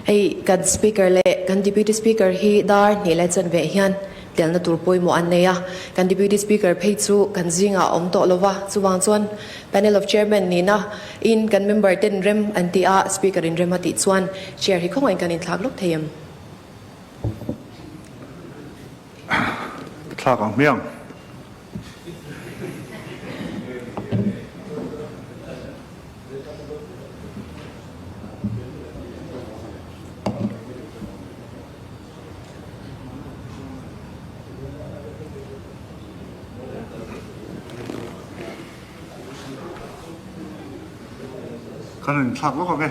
Hei kan Speaker leh kan Deputy Speaker hi dar hnih leh chanve hian telna tur pawimawh an nei a, kan Deputy Speaker phei chu kan zingah a awm tawh lo va, chuvang chuan Panel of Chairman nihna in kan member ten rem an ti a, Speaker in rem a tih chuan Chair hi khawngaihin kan inthlak lawk thei em? Ka thlak ang hmiang. Kan in thlak lawk ang e.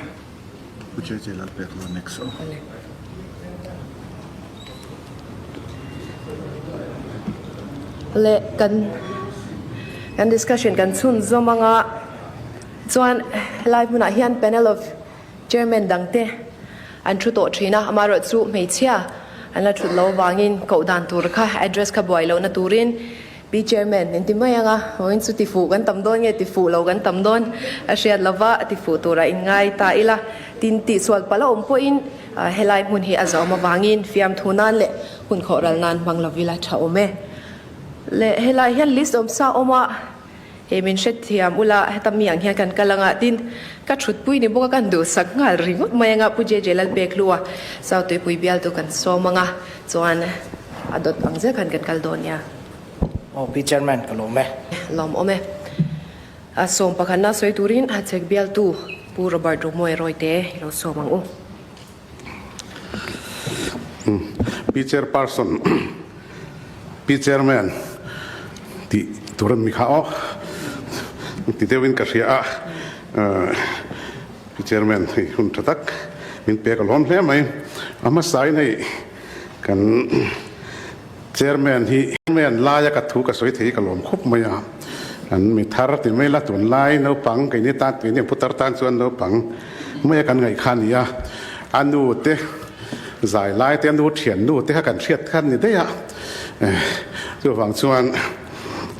Pu Che Che lal pek lo next aw. Le kan kan discussion kan chhun zawm anga chuan helai hmunah hian panel of chairman dangte an thu tawh thin a, amaherawhchu hmeichhia an la thut lo vangin koh dan tur kha address kha buai lohna turin Pi Chairman, min ti mai ang a, vawiin chu tifuh kan tam dawn nge tifuh lo kan tam dawn a hriat lova tifuh turah in ngai ta ila, tin tihsual palh a awm pawhin helai hmun hi a zawm avangin fiamthu nan leh hun khawh ral nan hmang lo ila tha awm e. Leh helai hian list awm sa awm a, hei min hrethiam ula heta mi ang hian kan kal anga tin ka thutpui ni bawk a kan duhsak nghal ringawt mai anga Pu JJ Lalpekhlua South Tuipui bialtu kan sawm anga chuan a dawt ang zel khan kan kal dawn nia. Aw Pi Chairman ka lawm e. Lawm awm e. A sawm pakhatna sawi turin Hachhek bialtu Pu Robert Romoe Rawite i lo sawm ang u. Pi Chairperson, Pi Chairman tih tur an mi kha aw ti deuhin ka hria a. Pi Chairman hei hun tha tak min pek a lawm hle mai. A hmasain hei kan Chairman hi Chairman laia ka thu ka sawi thei hi ka lawm khawp mai a, an mi thar ti mai la tunlai naupang keini tan keini ang putar tan chuan naupang mai a kan ngaih kha a ni a, a nu te zai lai te a nu thian nu te kha kan hriat kha a ni daih a, chuvang chuan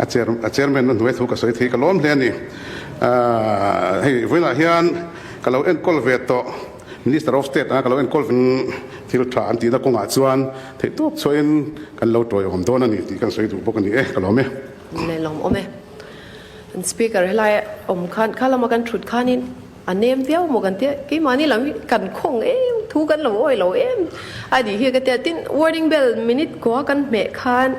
a chair a chairman na hnuai thu ka sawi thei hi ka lawm hle a ni. Hei vawiinah hian ka lo enkawl ve tawh. Minister of State anga ka lo enkawl thil tha an tihna kawngah chuan theihtawp chhuahin kan lo tawiawm dawn a ni tih kan sawi duh bawk a ni e, ka lawm e. Le lawm awm e. An Speaker helai awm khan kha lama kan thut khanin a nem viau maw kan tia, keimahni lam hi kan khawng em, thu kan lo awi lo em a nih hi ka tia. Tin, warning bell minute kua kan hmeh khan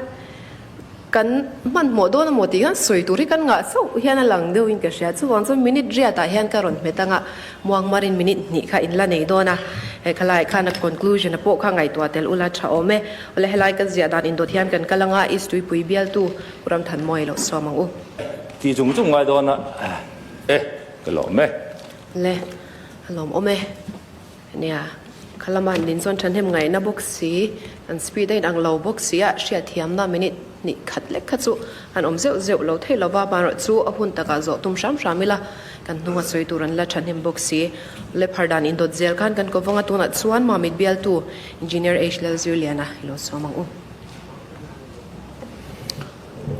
Kan hmanhmawh dawn amaw tih hian sawi tur hi kan ngah chauh hian a lang deuhin ka hria. Chuvang chuan minute riatah hian ka rawn hmet anga muangmarin minute hnih kha in la nei dawn a. He khalaiah khan a conclusion a pawh kha ngaihtuah tel ula tha awm e. Awle helai kan ziah dan indawt hian kan kal anga East Tuipui bialtu Pu Ramthanmawia lo sawm ang u. Ti chung chung ngai dawn a e ka lawm e. Le a lawm awm e. Nia, kha lama an din chuan thahnem ngaihna bawk si, an speed a inang lo bawk si a, hriatthiamna minute hnih khat lek kha chu an awm zeuh zeuh lo thei lo va, amaherawh chu a hun takah zawh tum hram hram ila, kan hnunga sawi tur an la thahnem bawk si. Lephar dan indawt zel khan kan kawvanga tunah chuan Mamit bialtu Engineer H Lalzirliana i lo sawm ang u.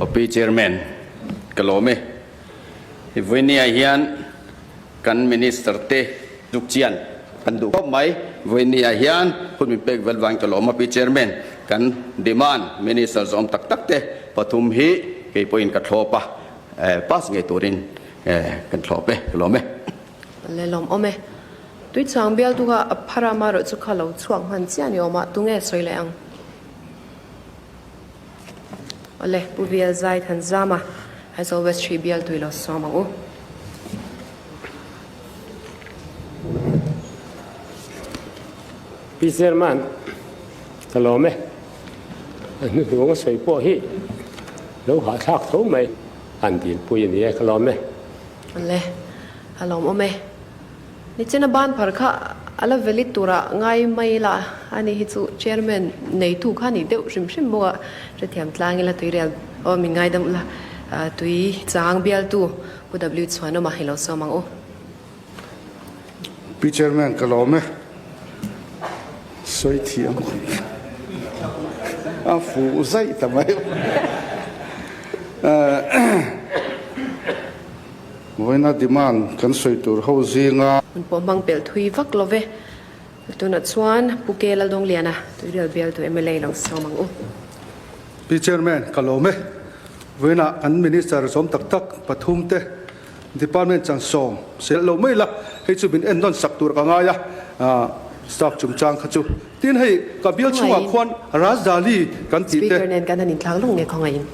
Op Chairman, ka lawm e. I vawinia hian Kan Minister te duk chian kan duh khawp mai. Vawinia hian hun min pek vel vang ka lawm a Pi Chairman, kan demand Minister zawm tak tak te pathum hi kei pawhin ka thlawp a, pass ngei turin kan thlawp e, ka lawm e. Le lawm awm e. Tuichang bialtu kha a phar a, amaherawh chu kha lo chhuak hman chiah ni awm a, tunge sawi leh ang? Awle, Pu Bial Zai Thanzama, Aizawl West Hrih bial tui lo sawm ang u. Pi Chairman, ka lawm e. A hnuhnung a sawi pawh hi lo hahthlak tho mai. An dilpui a ni e, ka lawm e. Awle, a lawm awm e. Nichina ban phar kha a la valid tura ngai mai la, ani hi chu chairman neitu kha ni deuh hrim hrim bawk a, hrethiam tlang ila tuirial aw min ngaidam ula, tui chang bialtu Pu W Chhuanawma hi lo sawm ang u. Pi Chairman ka lawm e, sawi thiam a fuh zaih ta mai. Vawiina demand kan sawi tur ho zinga. Hun pawh hmang pelh thui vak lo ve. Tunah chuan Pu Ke Laldawngliana, Tuirial bialtu mla lo sawm ang u. Pi Chairman, ka lawm e. Vawiinah kan Minister zawm tak tak pathum te Department chan sawm sel lo mai la, hei chu min ennawn sak tur ka ngai a, staff chungchang kha chu. Tin hei ka bial chhungah khuan Rajdhali kan tih te. Speaker nen kan han inthlak lung nge khawngaihin.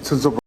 Chhunzawm.